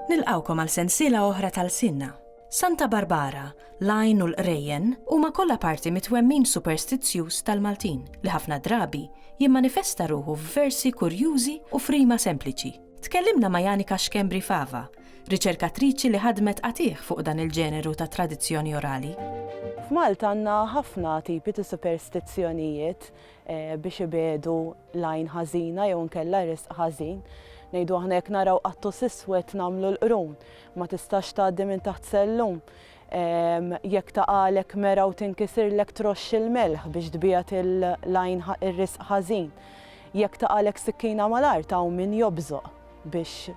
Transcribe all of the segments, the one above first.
Nilqgħukom għal sensiela oħra tal-Sinna. Santa Barbara, l-għajn u l-qrejjen huma kollha parti mit-twemmin superstizzjuż tal-Maltin li ħafna drabi jimmanifesta ruħu f'versi kurjużi u f'rima sempliċi. Tkellimna ma' Janika Schembri Fava, riċerkatriċi li ħadmet qatigħ fuq dan il-ġeneru ta' tradizzjoni orali. F'Malta għandna ħafna tipi ta' superstizzjonijiet biex ibiegħdu l-għajn ħażina jew inkella r-risq ħażin. Ngħidu aħna jekk naraw qattus iswed nagħmlu l-qrun, ma tistax tgħaddi minn taħt sellum. Jekk taqagħlek mera u tinkisirlek troxx il-melħ biex tbiegħed l-għajn ir-risq ħażin. Jekk taqagħlek sikkina mal-art hawn min jobżoq biex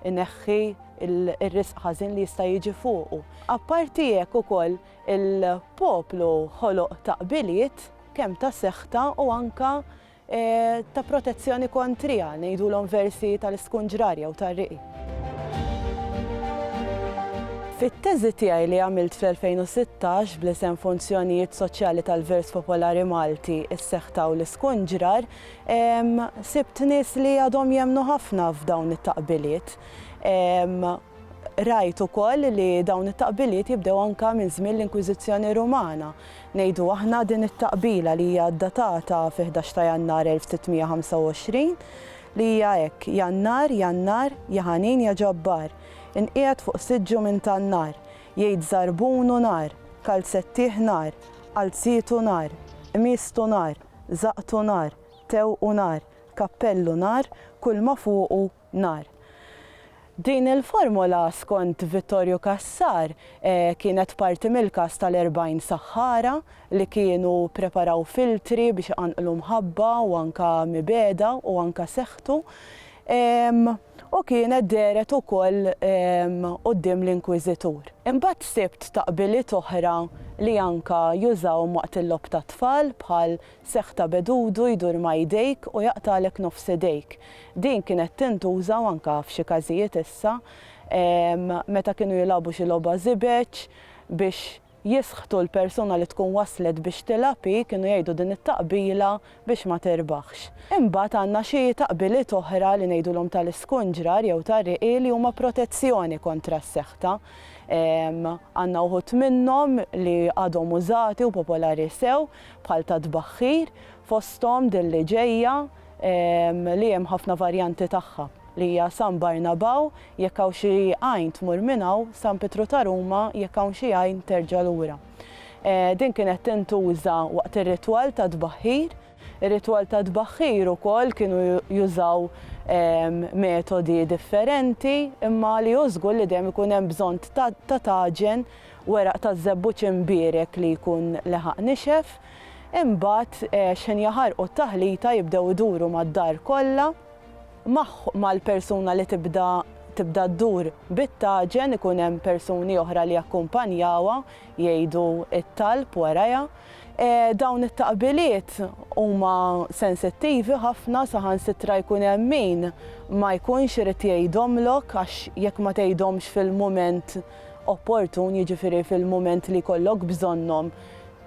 ineħħi r-risq ħażin li jista' jiġi fuqu. Apparti hekk ukoll il-poplu ħoloq taqbiliet kemm ta' seħta u anke ta' protezzjoni kontriha, ngħidulhom versi tal-iskunġrar jew tar-riqi. Fit-teżi tiegħi li għamilt fl-2016 bl-isem Funzjonijiet Soċjali tal-Vers Popolari Malti, Is-Seħta u l-Iskunġrar, sibt nies li għadhom jemmnu ħafna f'dawn it-taqbiliet. Rajt ukoll li dawn it-taqbiliet jibdew anke minn żmien l-Inkwiżizzjoni Rumana. Ngħidu aħna din it-taqbila li hija ddatata fi 11 ta' Jannar 1625 li hija hekk, Jannar, Jannar, ja ħanin ja ġabbar, inqiegħed fuq siġġu minn tan-nar, jgħid żarbunu nar, kalzettih nar, qalzietu nar, qmiestu nar, żaqqtu nar, tewqu nar, kappellu nar, kulma fuqu nar. Din il-formola, skont Vittorio Cassar, kienet parti mill-każ tal-40 saħħara li kienu ppreparaw filtri biex iqanqlu mħabba u anke mibegħda u anke seħtu u kienet dehret ukoll quddiem l-Inkwiżitur. Imbagħad sibt taqbiliet oħra li anke jużawhom waqt il-logħob tat-tfal bħal Seħħ ta' bedudu jdur ma' jdejk u jaqtagħlek nofs idejk. Din kienet tintuża, u anke f'xi każijiet issa, meta kienu jilagħbu xi logħba żibeġ biex jisħtu l-persuna li tkun waslet biex tilgħab hi, kienu jgħidu din it-taqbila biex ma tirbaħx. Imbagħad għandna xi taqbiliet oħra li ngħidulhom tal-iskunġrar jew tar-riqi li huma protezzjoni kontra s-seħta. Għandna wħud minnhom li għadhom użati u popolari sew, bħal tat-tbaħħir, fosthom din li ġejja li hemm ħafna varjanti tagħha, li hija San Barnabaw, jekk hawn xi għajn tmur minn hawn, San Pietru ta' Ruma, jekk hawn xi għajn terġa' lura. Din kienet tintuża waqt ir-ritwal tat-tbaħħir. Ir-ritwal tat-tbaħħir ukoll kienu jużaw metodi differenti, imma li hu żgur li dejjem ikun hemm bżonn ta' taġen weraq taż-żebbuġ imbierek li jkun leħaq nixef, imbagħad x'ħin jaħarqu t-taħlita jibdew iduru mad-dar kollha, mal-persuna li tibda tibda ddur bit-taġen ikun hemm persuni oħra li jakkumpanjawha jgħidu t-talb warajha. Dawn it-taqbiliet huma sensittivi ħafna saħansitra jkun hemm min ma jkunx irid jgħidhomlok għax jekk ma tgħidhomx fil-mument opportun, jiġifieri fil-mument li jkollok bżonnhom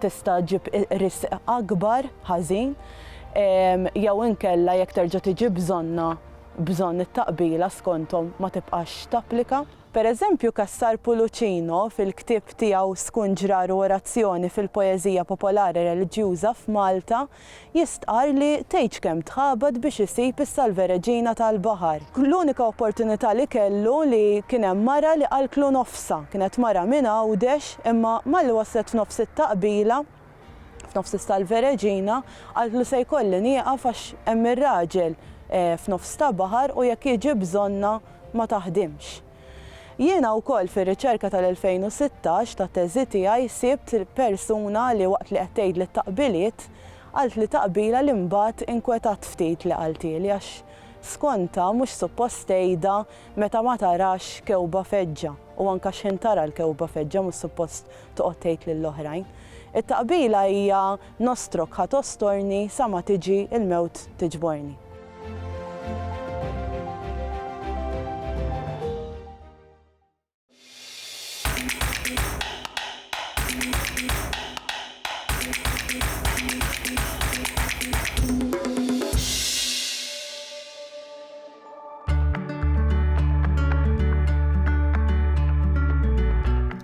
tista' ġġib risq akbar ħażin, jew inkella jekk terġa' tiġi bżonnha bżonn it-taqbila skonthom ma tibqax tapplika. Per eżempju Cassar Pulucino fil-ktieb tiegħu Skunġrar u Orazzjoni fil-Poeżija Popolari Reliġjuża f'Malta Jistqarr li tgħidx kemm tħabat biex isib is-Salve Reġina tal-baħar. L-unika opportunità li kellu li kien hemm mara li qaltlu nofsha. Kienet mara minn Għawdex imma malli waslet f'nofs it-taqbila, f'nofs is-Salve Reġina, qaltlu se jkolli nieqaf għax hemm ir-raġel f'nofs ta' baħar u jekk jiġi bżonnha ma taħdimx. Jiena wkoll fir-riċerka tal-2016 tat-teżi tiegħi sibt persuna li waqt li qed tgħidli t-taqbiliet, qaltli taqbila li mbagħad inkwetat ftit li qaltieli għax skontha mhux suppost tgħidha meta ma tarax kewba feġġa u anke x'ħin tara l-kewba feġġa mhux suppost toqgħod tgħid lill-oħrajn. It-taqbila hija nostrok ħa tostorni sa ma tiġi l-mewt tiġborni.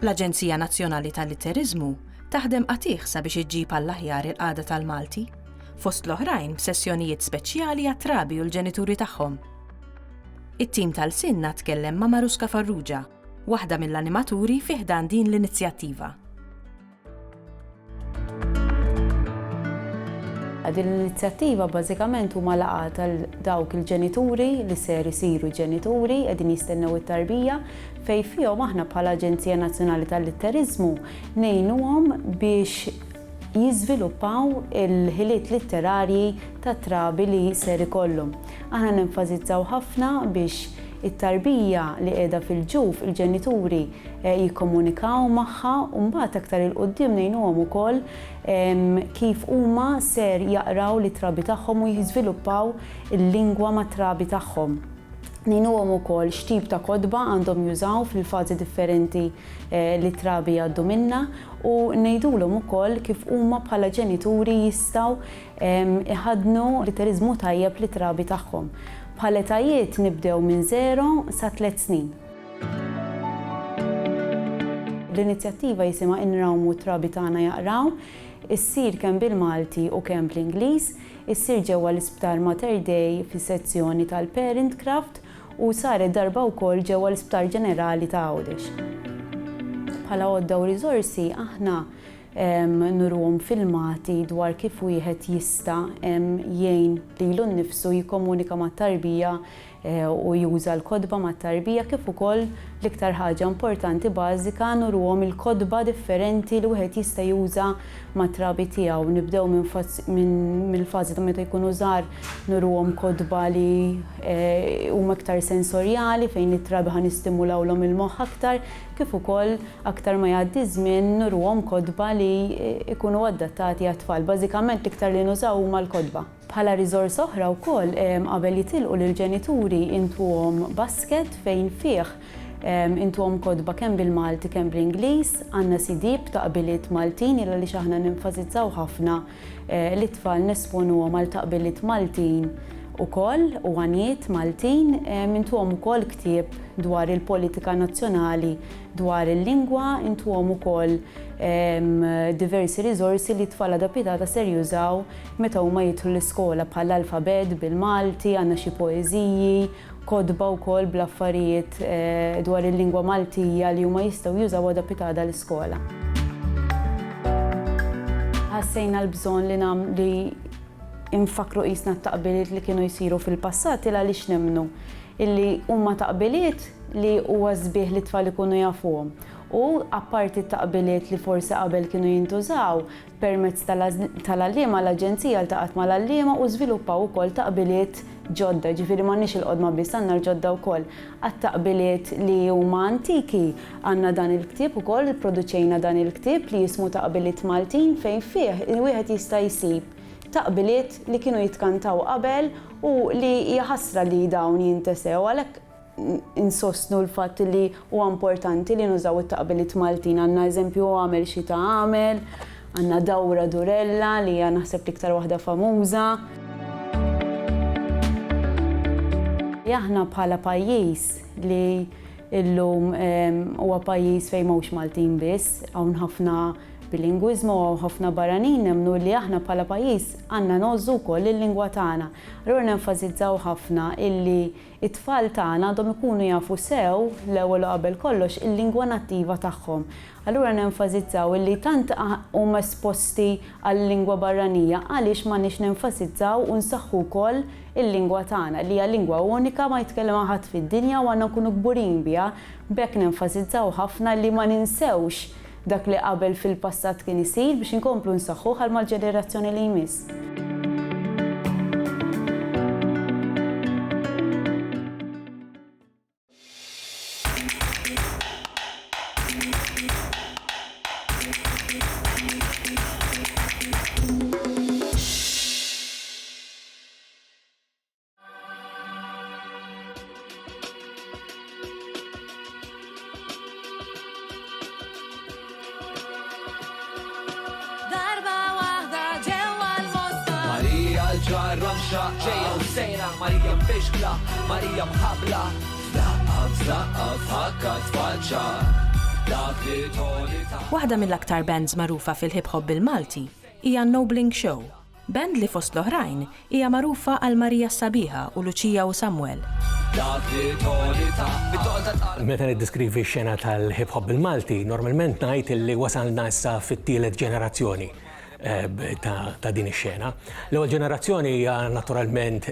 L-Aġenzija Nazzjonali tal-Litteriżmu taħdem qatigħ sabiex iġġib għall-aħjar il-qagħda tal-Malti, fost l-oħrajn b'sessjonijiet speċjali għat-trabi u l-ġenituri tagħhom. It-tim tal-Sinna tkellem ma' Maruska Farrugia, waħda mill-animaturi fi ħdan din l-inizjattiva. Din l-inizjattiva bażikament huma laqgħat għal dawk il-ġenituri li ser isiru ġenituri qegħdin jistennew it-tarbija fejn fihom aħna bħala Aġenzija Nazzjonali tal-Litteriżmu ngħinuhom biex jiżviluppaw il-ħiliet litterarji tat-trabi li ser ikollhom. Aħna nenfasizzaw ħafna biex it-tarbija li qiegħda fil-ġuf, il-ġenituri jikkomunikaw magħha u mbagħad aktar 'il quddiem ngħinuhom ukoll kif huma ser jaqraw lit-trabi tagħhom u jiżviluppaw il-lingwa mat-trabi tagħhom. Ngħinuhom ukoll x'tip ta' kotba għandhom jużaw fil-fażi differenti li t-trabi jgħaddu minnha u ngħidulhom ukoll kif huma bħala ġenituri jistgħu iħaddnu litteriżmu tajjeb lit-trabi tagħhom. Bħala etajiet nibdew minn żero sa tliet snin. L-inizjattiva jisimha Inrawmu t-trabi tagħna jaqraw, issir kemm bil-Malti u kemm bl-Ingliż, issir ġewwa l-Isptar Mater Dei fis-sezzjoni tal-Parent Craft u saret darba wkoll ġewwa l-Isptar Ġenerali ta' Għawdex. Bħala għodda u riżorsi aħna nuruhom filmati dwar kif wieħed jista' jgħin lilu nnifsu jikkomunika mat-tarbija u juża l-kotba mat-tarbija kif ukoll l-iktar ħaġa importanti bażika nuruhom il-kotba differenti li wieħed jista' juża mat-trabi tiegħu. Nibdew minn mill-fażi ta' meta jkunu żgħar nuruhom kotba li huma iktar sensorjali fejn it-trabi ħa nistimulawlhom il-moħħ aktar kif ukoll Aktar ma jgħaddi ż-żmien nuruhom kotba li jkunu adattati għat-tfal. Bażikament l-iktar li nużaw huma l-kotba. Bħala riżorsa oħra wkoll qabel jitilqu lill-ġenituri intuhom basket fejn fih intuhom kotba kemm bil-Malti kemm bl-Ingliż. Għandna CD b'taqbiliet Maltin il għaliex aħna nenfasizzaw ħafna li t-tfal nesponuhom għal taqbiliet Maltin ukoll u għanjiet Maltin. Intuhom ukoll ktieb dwar il-politika nazzjonali dwar il-lingwa, intuhom ukoll diversi riżorsi li t-tfal għada pitgħada ser jużaw meta huma jidħlu l-iskola bħall-alfabett bil-Malti, għandna xi poeżiji, kotba wkoll bl-affarijiet dwar il-lingwa Maltija li huma jistgħu jużaw għada pitgħada l-iskola. Ħassejna l-bżonn li li nfakkru qisna t-taqbiliet li kienu jsiru fil-passat il għaliex nemmnu illi huma taqbiliet li huwa sbieħ li t-tfal ikunu jafuhom. U apparti t-taqbiliet li forsi qabel kienu jintużaw, permezz tal-għalliema l-Aġenzija ltaqgħet mal-għalliema u żviluppaw ukoll taqbiliet ġodda, jiġifieri m'għandniex il-qodma biss, għandna l-ġodda wkoll. Għat-taqbiliet li huma antiki għandna dan il-ktieb ukoll, ipproduċejna dan il-ktieb li jismu Taqbiliet Maltin fejn fih wieħed jista' jsib taqbiliet li kienu jitkantaw qabel u li hija ħasra li dawn jintesew għalhekk insostnu l-fatt li huwa importanti li nużaw it-taqbiliet Maltin. Għandna eżempju għamel xita għamel, għandna dawra durella li hija naħseb l-iktar waħda famuża. Aħna bħala pajjiż li illum huwa pajjiż fejn m'hawnx Maltin biss, hawn ħafna bilingwiżmu u hawn ħafna barranin nemmnu li aħna bħala pajjiż għandna ngħożżu wkoll il-lingwa tagħna. Allura nenfasizzaw ħafna illi t-tfal tagħna għandhom ikunu jafu sew, l-ewwel u qabel kollox, il-lingwa nattiva tagħhom. Allura nenfasizzaw illi tant huma esposti għal-lingwa barranija għaliex m'għandniex nenfasizzaw u nsaħħu wkoll il-lingwa tagħna li hija lingwa unika ma jitkellema ħadd fid-dinja u għandna nkunu kburin biha. B'hekk nenfasizzaw ħafna li ma ninsewx dak li qabel fil-passat kien isir biex inkomplu nsaħħuh għal mal-ġenerazzjoni li jmiss. mxaqqa Ġejja u sejra Marija mfixkla Marija mħabbla F'daqqa f'daqqa f'ħakka tfaċċa Dak li Toni ta. Waħda mill-aktar bands magħrufa fil-hip hop bil-Malti hija n-No Bling Show, band li fost l-oħrajn hija magħrufa għal Marija s-Sabiħa u Lucia u Samuel. Dak li Toni ta. Bit-toqol ta' tqala. Meta niddeskrivi x-xena tal-hip hop bil-Malti, normalment ngħid illi wasalna issa fit-tielet ġenerazzjoni ta' din ix-xena. L-ewwel ġenerazzjoni hija naturalment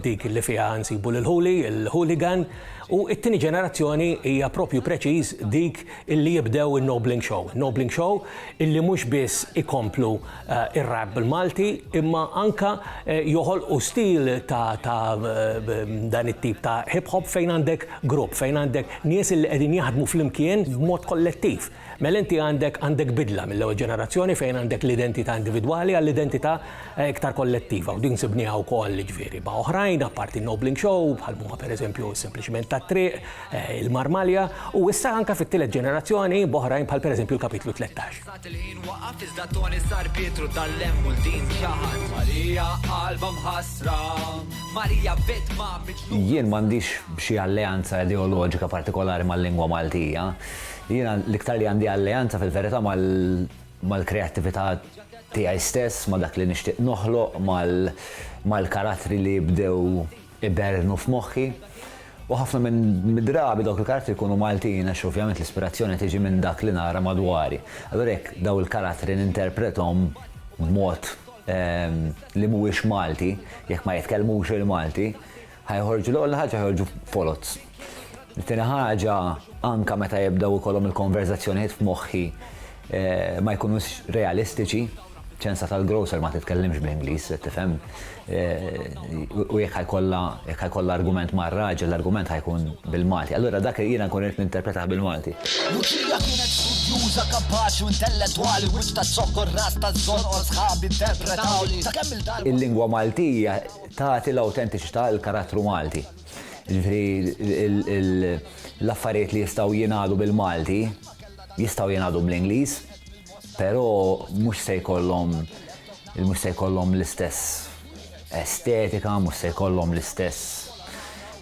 dik li fiha nsibu lil Hooli, il-Hooligan, u t-tieni ġenerazzjoni hija propju preċiż dik illi jibdew in-No Bling Show. No Bling Show illi mhux biss ikomplu ir-rap bil-Malti imma anka joħolqu stil ta' dan it-tip ta' hip hop fejn għandek grupp, fejn għandek nies illi qegħdin jaħdmu flimkien b'mod kollettiv. Mela inti għandek għandek bidla mill-ewwel ġenerazzjoni fejn għandek l-identità individwali għall-identità iktar kollettiva u din sibniha wkoll jiġifieri ma' oħrajn apparti n-No Bling Show bħal huma pereżempju Sempliċiment tat-Triq, il-Marmalja u issa anke fit-tielet ġenerazzjoni b'oħrajn bħal pereżempju l-Kapitlu 13. Sat il-ħin waqaf iżda Toni sar Pietru dal-hemm u l-din ċaħad. Marija qalbha mħassra, Marija vittma miġnuna. Jien m'għandix xi alleanza ideoloġika partikolari mal-lingwa Maltija. Jiena l-iktar li għandi alleanza fil-verità mal-kreattività tiegħi stess, ma' dak li nixtieq noħloq, mal-karattri li jibdew iberrnu f'moħħi. U ħafna mid-drabi dawk il-karattri jkunu Maltin għax ovvjament l-ispirazzjoni tiġi minn dak li nara madwari. Allura jekk dawn il-karattri ninterprethom b'mod li mhuwiex Malti, jekk ma jitkellmux il-Malti, Ħa joħorġu l-ewwel ħaġa ħa joħorġu foloz. It-tieni ħaġa anke meta jibdew ikollhom il-konverżazzjonijiet f'moħħi ma jkunux realistiċi. Ċensa tal-grocer ma titkellimx bl-Ingliż, qed tifhem? U jekk ħa jkollha jekk ħa jkollha argument mar-raġel, l-argument ħa jkun bil-Malti. Allura dak jiena nkun irrid ninterpretah bil-Malti. Lucia kienet studjuża, kapaċi u intellettwali, wiċċ taz-zokkor, ras taż-żonqor, sħabi interpretawli. Ta' kemm-il darba. Il-lingwa Maltija tagħti l-awtentiċità il-karattru Malti. Jiġifieri l-affarijiet li jistgħu jingħadu bil-Malti jistgħu jingħadu bl-Ingliż, però mhux se jkollhom mhux se jkollhom l-istess estetika, mhux se jkollhom l-istess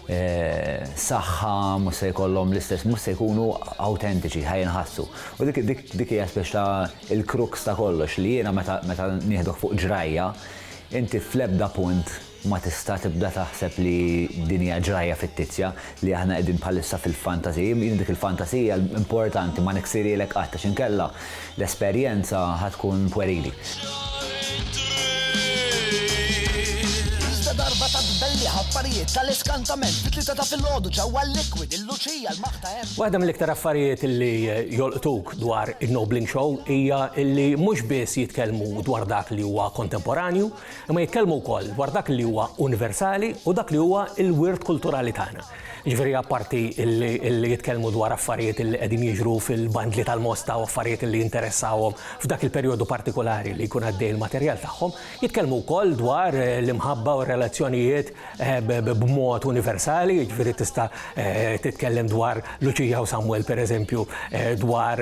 eh, saħħa, mhux se jkollhom l-istess, mhux se jkunu awtentiċi, ħa jinħassu. U dik dik dik hija speċi ta' il-crux ta' kollox li jiena meta meta nieħdok fuq ġrajja, Inti fl-ebda punt ma tista' tibda taħseb li din hija ġrajja fittizja, li aħna qegħdin bħalissa fil-fantasija. Jien dik il-fantasija importanti ma niksirhielek qatt għax inkella l-esperjenza ħa tkun pwerili. Iżda darba ta' tbellieħ affarijiet tal-iskantament fit-tlieta ta' filgħodu ġewwa l-Liquid, il-Luċija, l-Maħta hemm. Waħda mill-iktar affarijiet li jolqtuk dwar in-No Bling Show hija li mhux biss jitkellmu dwar dak li huwa kontemporanju, imma jitkellmu wkoll dwar dak li huwa universali u dak li huwa l-wirt kulturali tagħna. Jiġifieri apparti li jitkellmu dwar affarijiet li qegħdin jiġru fil-bandli tal-Mosta u affarijiet li jinteressawhom f'dak il-perjodu partikolari li jkun għaddej il-materjal tagħhom, jitkellmu wkoll dwar l-imħabba u r-relazzjonijiet b'mod universali, jiġifieri tista' titkellem dwar Lucia u Samuel pereżempju, dwar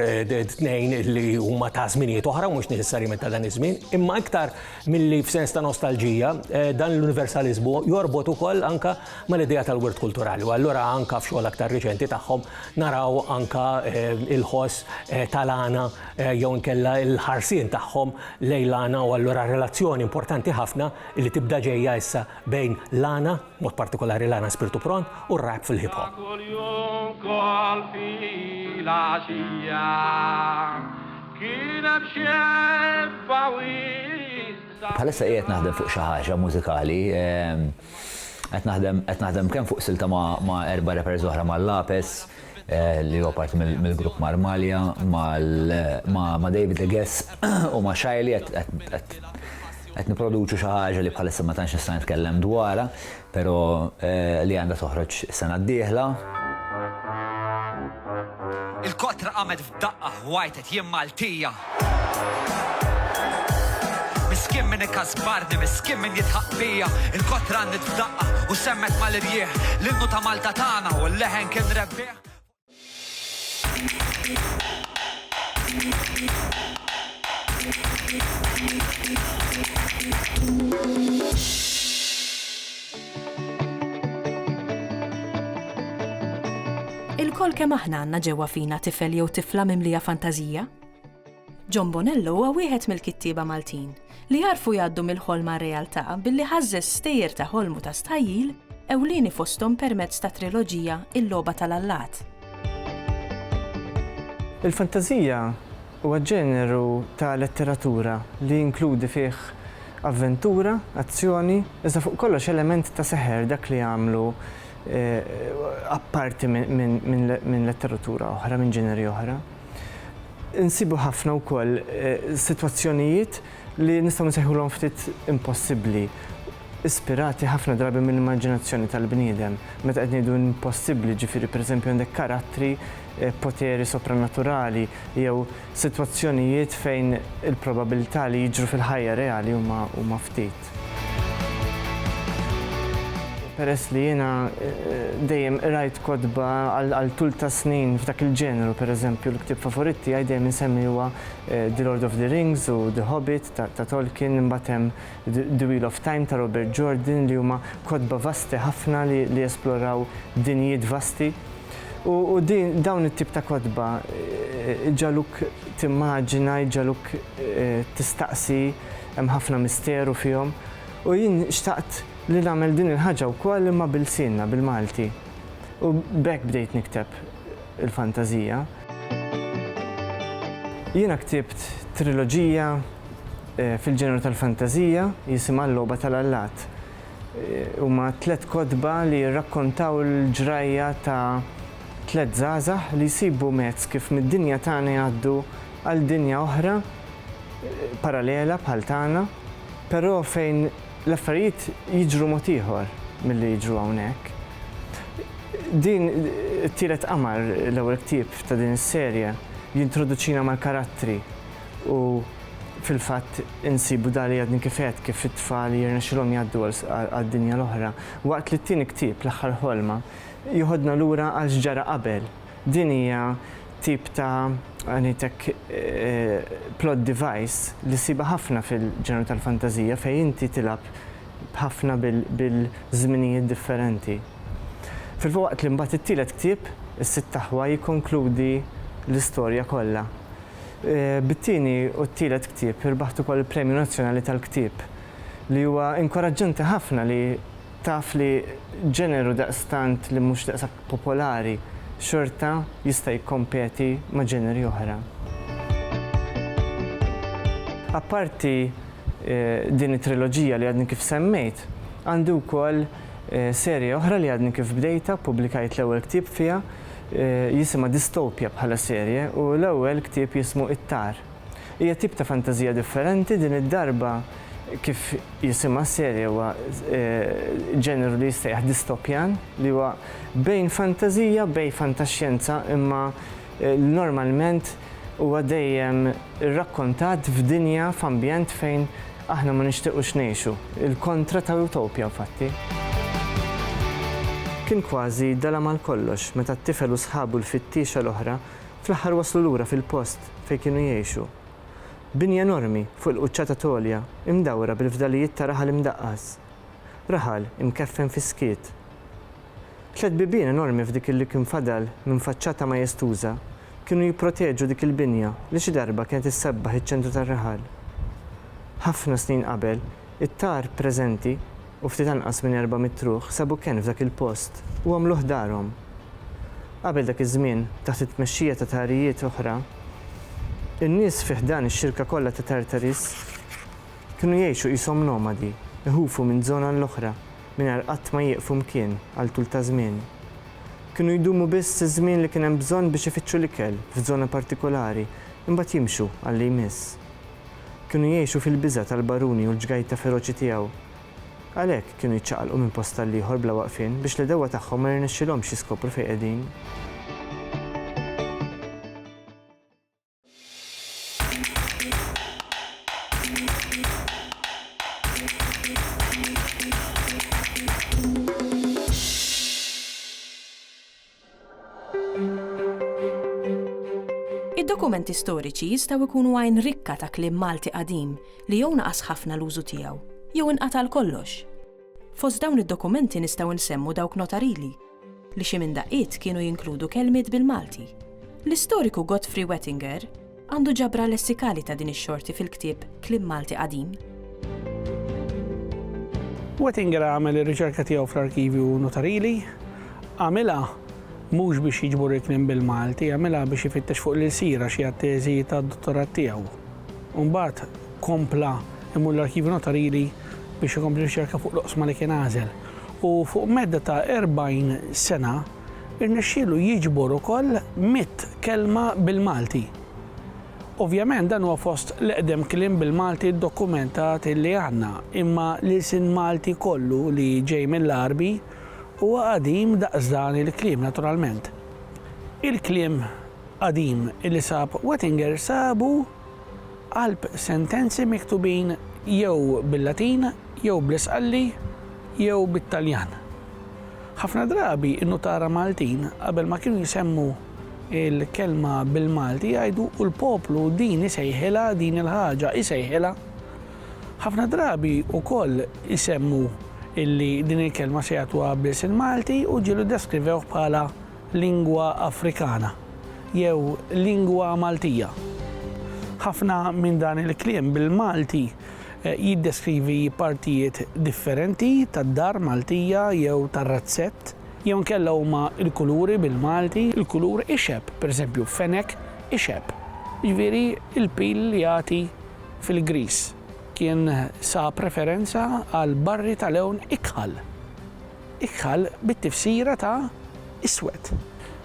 tnejn li huma ta' żminijiet oħra u mhux neċessarjament ta' dan iż-żmien, imma iktar milli f'sens ta' nostalġija, dan l-universaliżmu jorbot ukoll anke mal-idea tal-wirt kulturali u allura anke f'xogħol aktar riċenti tagħhom naraw anke il-ħoss tal-għana jew inkella l-ħarsien tagħhom lejn l-għana u allura relazzjoni importanti ħafna li tibda ġejja issa bejn l-għana, b'mod partikolari l-għana spirtu pront, u r-rap fil-hip hop. Kuljum kol filgħaxija kien hemm xebba wiesgħa. Bħalissa qiegħed naħdem fuq xi ħaġa mużikali. Qed naħdem qed naħdem kemm fuq silta ma' ma' erba' rappers oħra mal-Lapes, li huwa parti mill-grupp Marmalja, mal ma' ma' David Leges u ma' Shiley qed qed qed nipproduċu xi ħaġa li bħalissa ma tantx nista' nitkellem dwarha, però li għandha toħroġ is-sena d-dieħla. Il-kotra qamet f'daqqa u għajtet jien Maltija. Miskin min ikasbarni, miskin min jidħaq bija. Il-kotra għannit f'daqqa u semmet mal-irjieħ l-innu ta' Malta tagħna u l-leħen kien rebbieħ. Ilkoll kemm aħna għandna ġewwa fina tifel jew tifla mimlija fantażija. John Bonello huwa wieħed mill-kittieba Maltin li għarfu jgħaddu mill-ħolm għar-realtà billi ħażżeż stejjer ta' ħolm u ta' stħajjil ewlieni fosthom permezz tat-triloġija Il-Logħba tal-Allat. Il-fantażija huwa ġeneru ta' letteratura li jinkludi fih avventura, azzjoni, iżda fuq kollox element ta' seħer, dak li jagħmlu apparti minn letteratura oħra, minn ġeneri oħra. Insibu ħafna wkoll sitwazzjonijiet li nistgħu nsejħulhom ftit impossibbli, ispirati ħafna drabi mill-immaġinazzjoni tal-bniedem. Meta qed ngħidu impossibbli, ġifieri pereżempju għandek karattri b'poteri sopranaturali jew sitwazzjonijiet fejn il-probabilità li jiġru fil-ħajja reali huma huma ftit. Peress li jiena dejjem qrajt kotba għal tul ta' snin f'dak il-ġeneru, pereżempju l-ktieb favorit tiegħi dejjem insemmi huwa The Lord of the Rings u The Hobbit ta' Tolkien, imbagħad hemm The Wheel of Time ta' Robert Jordan li huma kotba vasti ħafna li jesploraw dinjiet vasti. U din dawn it-tip ta' kotba jġagħluk timmaġina, jġagħluk tistaqsi, hemm ħafna misteru fihom. U jien xtaqt li nagħmel din il-ħaġa wkoll imma b'ilsienna, bil-Malti. U b'hekk bdejt nikteb il-fantażija. Jiena ktibt triloġija fil-ġeneru tal-fantażija jisimha L-Logħba tal-Allat. Huma tlett kotba li jirrakkontaw l-ġrajja ta' tlett żgħażagħ li jsibu mezz kif mid-dinja tagħna jgħaddu għal dinja oħra paralela bħal tagħna, però fejn l-affarijiet jiġru mod ieħor milli jiġru hawnhekk. Din It-Tielet Qamar, l-ewwel ktieb ta' din is-serje, jintroduċina mal-karattri u fil-fatt insibu dan li għadni kif għedt kif it-tfal jirnexxilhom jgħaddu għad-dinja l-oħra, waqt li t-tieni ktieb, L-Aħħar Ħolma, joħodna lura għal x'ġara qabel. Din hija tip ta' ngħid hekk plot device li ssibha ħafna fil-ġeneru tal-fantażija fejn inti tilgħab ħafna bil-żminijiet differenti. Filwaqt li mbagħad it-tielet ktieb, Is-Sitt Aħwa, jikkonkludi l-istorja kollha. Bit-tieni u t-tielet ktieb irbaħt ukoll il-Premju Nazzjonali tal-Ktieb, li huwa inkoraġġanti ħafna li taf li ġeneru daqstant li mhux daqshekk popolari xorta jista' jikkompeti ma' ġeneri oħra. Apparti din it-triloġija li għadni kif semmejt, għandi wkoll serje oħra li għadni kif bdejtha, ppubblikajt l-ewwel ktieb fiha, Jisimha Dystopia bħala serje u l-ewwel ktieb jismu It-Tar. Hija tip ta' fantażija differenti, din id-darba kif jisimha s-serje huwa ġeneru li jissejjaħ distopjan, li huwa bejn fantażija, bejn fantaxjenza imma normalment huwa dejjem irrakkontat f'dinja, f'ambjent fejn aħna ma nixtiequx ngħixu. Il-kontra ta' Utopia infatti. Kien kważi dalam għal kollox meta t-tifel u sħabu l-fittiexa l-oħra fl-aħħar waslu lura fil-post fejn kienu jgħixu. Binja enormi fuq il-quċċata t'għolja imdawra bil-fdalijiet ta' raħal imdaqqas. Raħal imkeffen fis-skiet. Tlett bibien enormi f'dik li kien fadal minn faċċata majestuża kienu jipproteġu dik il-binja li xi darba kienet issebbaħ iċ-ċentru tar-raħal. Ħafna snin qabel, it-tar preżenti u ftit anqas minn 400 ruħ sabu kenn f'dak il-post u għamluh darhom. Qabel dak iż-żmien, taħt it-tmexxija ta' tarijiet oħra, in-nies fi ħdan ix-xirka kollha ta' Tartaris kienu jgħixu qishom nomadi, iħufu minn żona għall-oħra, mingħajr qatt ma jieqfu mkien għal tul ta' żmien. Kienu jdumu biss iż-żmien li kien hemm bżonn biex ifittxu l-ikel f'żona partikulari, imbagħad jimxu għal li jmiss. Kienu jgħixu fil-biża' tal-baruni u l-ġgajta feroċi tiegħu. Għalhekk kienu jiċċaqalqu minn post għall-ieħor bla waqfien biex l-għedewwa tagħhom ma jirnexxilhomx jiskopru fejn qegħdin. Id-dokumenti storiċi jistgħu jkunu għajn rikka ta' kliem Malti qadim li jew naqas ħafna l-użu tiegħu, jew inqata' għal kollox. Fost dawn id-dokumenti nistgħu nsemmu dawk notarili. li xi minn daqqiet kienu jinkludu kelmiet bil-Malti. L-istoriku Godfrey Wettinger għandu ġabra lessikali ta' din ix-xorti fil-ktieb Kliem Malti Qadim. Wettinger għamel ir-riċerka tiegħu fl-arkivju notarili, għamilha mhux biex jiġbor il-kliem bil-Malti, għamilha biex ifittex fuq l-ilsir għax hija t-teżi tad-dottorat tiegħu. U mbagħad kompla imur l-arkivju notarili biex ikompli riċerka fuq l-oqsma li kien għażel. U fuq medda ta' 40 sena irnexxielu jiġbor ukoll mitt kelma bil-Malti. Ovvjament dan huwa fost l-eqdem kliem bil-Malti ddokumentat illi għandna, imma l-ilsien Malti kollu li ġej mill-Għarbi huwa qadim daqs dan il-kliem naturalment. Il-kliem qadim illi sab Wettinger sabu qalb sentenzi miktubin jew bil-Latin jew bl-Isqalli jew bit-Taljan. Ħafna drabi n-nutara Maltin qabel ma kienu jsemmu l-kelma bil-Malti jgħidu u l-poplu din isejħilha din il-ħaġa, isejħilha. Ħafna drabi wkoll isemmu illi din il-kelma se jagħtuha bl-ilsien Malti u ġieli ddeskrivewh bħala lingwa Afrikana jew lingwa Maltija. Ħafna minn dan il-kliem bil-Malti jiddeskrivi partijiet differenti tad-dar Maltija jew tar-razzett, jew inkella huma l-kuluri bil-Malti, il-kulur ixeb, pereżempju fenek ixeb, jiġifieri l-pil li jagħti fil-griż. Kien sab referenza għal barri ta' lewn ikħal. Ikħal bit-tifsira ta' iswed.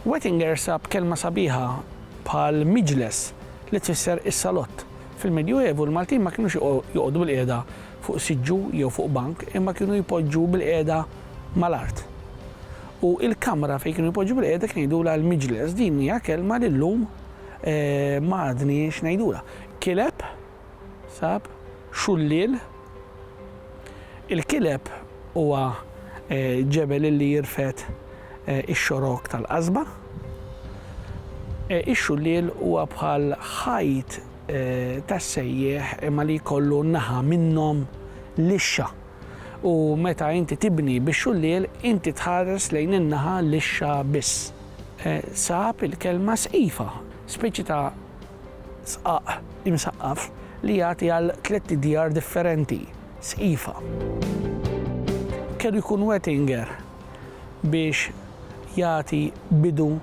Wettinger sab kelma sabiħa bħal miġles li tfisser is-salott. Fil-Medjuevu l-Maltin ma kinux joqogħdu bilqiegħda fuq siġġu jew fuq bank imma kienu jpoġġu bilqiegħda mal-art. U l-kamra fejn kienu jpoġġu bilqiegħda kienu jgħidulha l-miġles. Din hija kelma li llum ma għadniex ngħidulha. Kileb Sab, xulliel. Il-kileb huwa ġebel illi jirfed ix-xorok tal-qasba. Ix-xulliel huwa bħal ħajt tas-sejjieħ imma li jkollu naħa minnhom lixxa. U meta inti tibni bix-xulliel inti tħares lejn in-naħa lixxa biss. Sab il-kelma sqifa, speċi ta' sqaq imsaqqaf li jagħti għal tlett idjar differenti, sqifa. Kellu jkun Wettinger biex jagħti bidu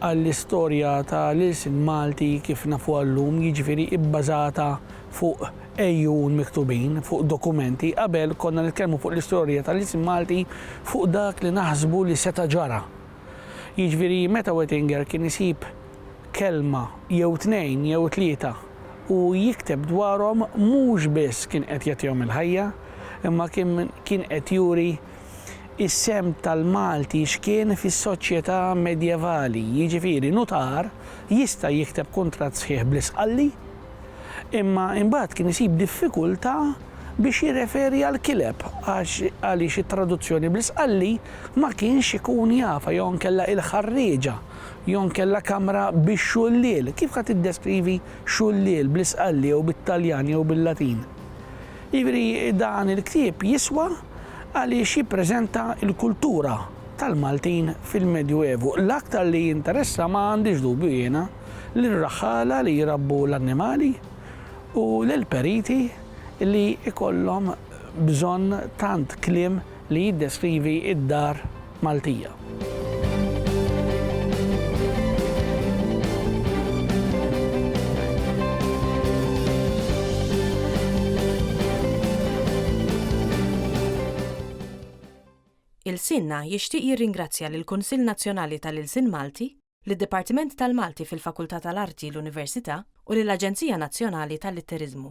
għall-istorja ta' l-ilsien Malti kif nafuha llum, jiġifieri ibbażata fuq għejun miktubin, fuq dokumenti. Qabel konna nitkellmu fuq l-istorja tal-ilsien Malti fuq dak li naħsbu li seta' ġara. Jiġifieri meta Wettinger kien isib kelma jew tnejn jew tlieta u jikteb dwarhom mhux biss kien qed jagħtihom il-ħajja imma kien kien qed juri s-sehem tal-Malti x'kien fis-soċjetà medjevali. Jiġifieri nutar jista' jikteb kuntratt sħiħ bl-Isqalli imma imbagħad kien isib diffikultà biex jirreferi għall-kileb għax għaliex it-traduzzjoni bl-Isqalli ma kienx ikun jafha jew inkella il-ħarrieġa jew inkella kamra bix-xulliel. Kif ħa tiddeskrivi xulliel bl-Isqalli jew bit-Taljan jew bil-Latin? Jiġifieri dan il-ktieb jiswa għaliex jippreżenta l-kultura tal-Maltin fil-Medjuevu. L-aktar li jinteressa ma għandix dubju jiena lir-raħħala li jrabbu l-annimali u lill-periti li jkollhom bżonn tant kliem li jiddeskrivi d-dar Maltija. Ilsienna jixtieq jirringrazzja lill-Kunsill Nazzjonali tal-Ilsien Malti, lid-Dipartiment tal-Malti fil-Fakultà tal-Arti, l-Università, u lill-Aġenzija Nazzjonali tal-Litteriżmu.